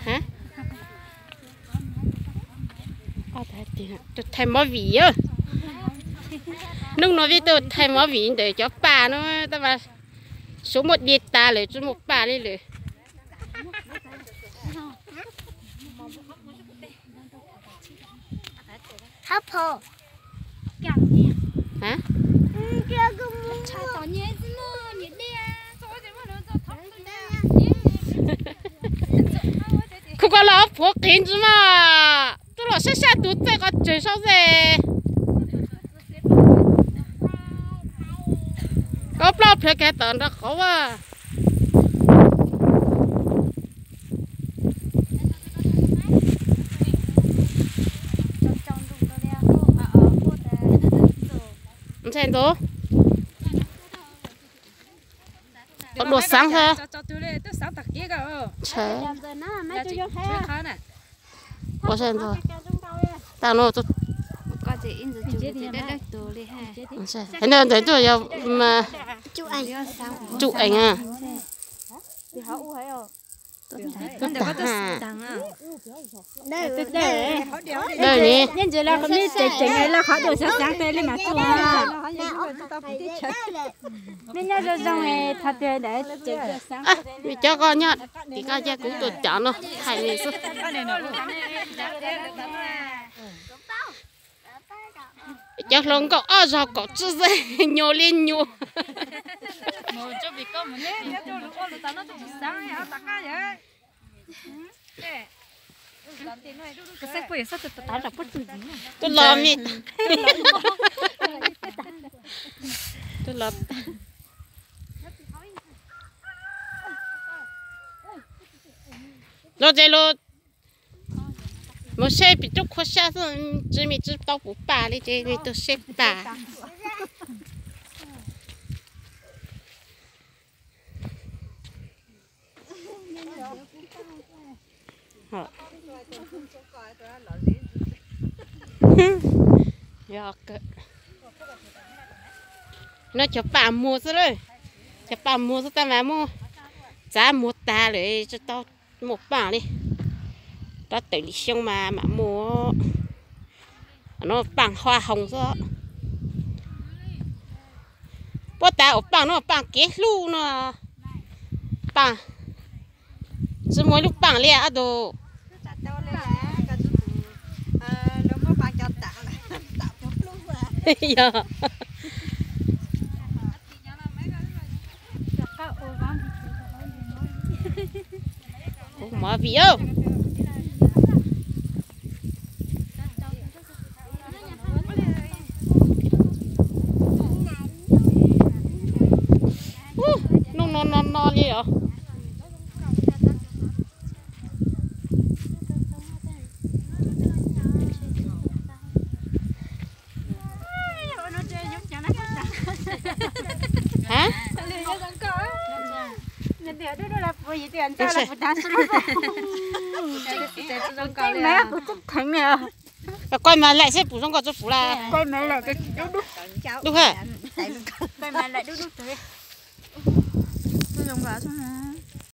Hab? Tus thaij movie, hnub no peb tuaj thaij movie ntawm cov paj no, tab mas suav muab di tas lawm tsis muaj paj li lawm. Kuv koj los phuav qiv ntsis mas, tuaj los sab sab tus txaij qhov tsawg saub ze. Koj plaub plhawv kiag tom nraub qaum a. Ntshai ntua. Qhov dua xav hab. Ua sai ntawd. Tag no, ntawd tuaj yog tsuj eev a. Tub tag ha. Dawb ni. Nyob ntsis los qhov mej tseem tseem los qhov dua xav xav tej li mas tsuj. Mej nyob zoo zoo thov tias ntawd tseem tsuj xav. Vim cov koj nyob tim koj cia kuv tuaj cov no thaij li xwb. Cov hluas nkauj ob zog kaum tsib xeeb nyuaj li nyuaj. Tuaj los mej, tuaj los. Los ces los mus saib pem roob qhua sab xwb, tsis, mej tsis tau puv paj li ces mej tuaj saib paj. No cov paj muag xwb lawm, cov paj muag xwb tab mas muab txav muag tag lawm tsis tau muaj paj li. Rov tawm li xyoo mas mam muaj. No paj hoa hồng xwb. Puab tas ua paj no paj kev hlub no. Paj tsis muaj ib lub paj li ob tug. Yog. Kuv mov vim nub no no no li os. Koj mas laim seb puv zoo nkauj tsis puv la. Dub ha.